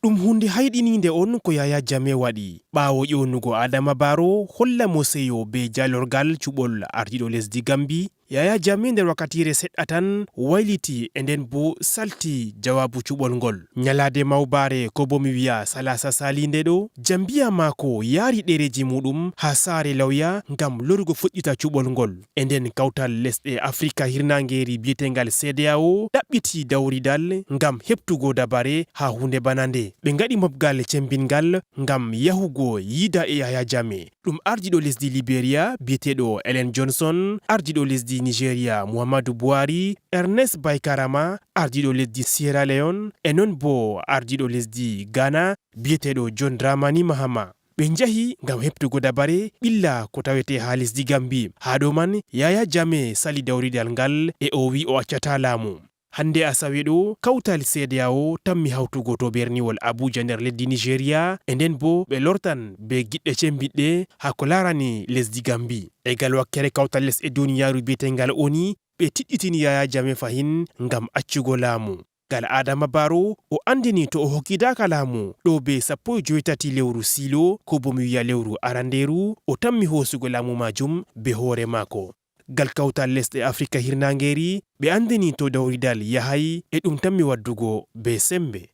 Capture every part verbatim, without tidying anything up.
Ɗum huunde hayɗiniinde on ko Yaya Jammeh waɗi. Ɓaawo ƴoonugo Adama Barrow, holla mo seyo bee jaalorgal cuɓol ardiiɗo lesdi Gambi, Yaya Jammeh nder wakkatiire seɗɗa tan wayliti e nden boo salti jawaabu cuɓol ngol. Nyalaade mawbaare, ko boo mi wi'a salaasa saliinde ɗo, jambiya maako yaari ɗereeji muuɗum haa saare lawya ngam lorugo fuɗɗita cuɓol ngol. E nden kawtal lesɗe Afrika hirnaangeeri bi'eteengal C D A O ɗaɓɓiti dawridal ngam heɓtugo dabare haa huunde bana nde. Ɓe ngaɗi mobgal cembinngal ngam yahugo yiida e Yaya Jammeh. Ɗum ardiiɗo lesdi Liberia bi'eteeɗo Ellen Johnson, ardiiɗo lesdi Nigeria Muhammadu Buhari, Ernest Bai Karama, ardiiɗo lesdi Sierra Leone, e non boo ardiiɗo lesdi Ghana bi'eteeɗo John Dramani Mahama. Ɓe njahi ngam heɓtugo dabare ɓilla ko tawetee haa lesdi Gambi. Haa dow man, Yaya Jammeh sali dawridal ngal e o wi'i o accataa laamu. Hannde asawe ɗo, kawtal C D A O tammi hawtugo to berniwol Abuja nder leddi Nigeria, e nden boo ɓe lortan bee giɗɗe cembiɗɗe haa ko laarani lesdi Gambi. E gal wakkere kawtal lesɗe duniyaaru bi'eteengal ONU, ɓe tiɗɗitini Yaya Jammeh fahin ngam accugo laamu. Gal Adama Barrow, o anndini to o hokkidaaka laamu ɗo bee sappo e joweetati lewru Siilo, ko boo mi wi'a lewru arandeeru, o tammi hoosugo laamu maajum bee hoore maako. Gal kawtal lesɗe Afrika hirnaangeeri, ɓe anndini to dawridal yahay e ɗum tammi waddugo bee sembe.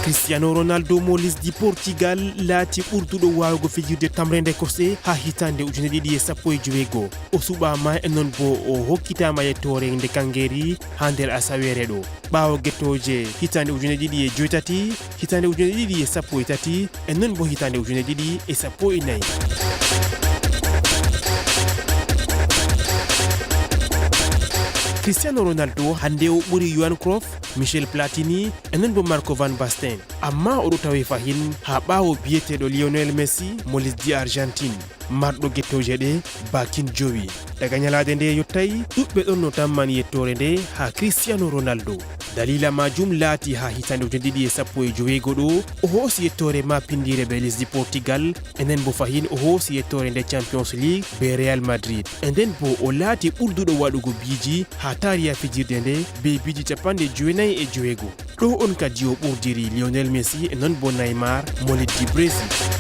Cristiano Ronaldo mo lesdi Portugal laati ɓurduɗo waawugo fijirde tamrende kosɗe haa hitaande ujine ɗiɗi e sappo e joweego. O suɓaama e non boo o hokkitaama yettoore nde kaŋgeeri haa nder asaweere ɗo. Ɓaawo gettooje hitaande ujine ɗiɗi e joweetati, hitaande ujine ɗiɗi e sappo e tati, e non boo hitaande ujine ɗiɗi e sappo e nayi. Cristiano Ronaldo hannde o ɓuri Johan Cruyff, Michel Platini, e non boo Marco van Basten. Ammaa o ɗo tawe fahin haa ɓaawo bi'eteeɗo Lionel Messi mo lesdi Argentine, marɗo gettooje ɗe baakin jowi. Daga nyalaade nde yottay, ɗuɗɓe ɗon no tamman yettoore nde haa Cristiano Ronaldo. Daliila maajum laati haa hitaande ujine ɗiɗi e sappo e joweego ɗo, o hoosi yettoore maapindiire bee lesdi Portugal, e nden boo fahin o hoosi yettoore nde Champions League bee Real Madrid. E nden boo o laati ɓurduɗo waɗugo biiji haa taariya fijirde nde bee biiji cappanɗe joweenayi e joweego. Ɗo on kadi o ɓurdiri Lionel Messi e non boo Neymar mo leddi Brésil.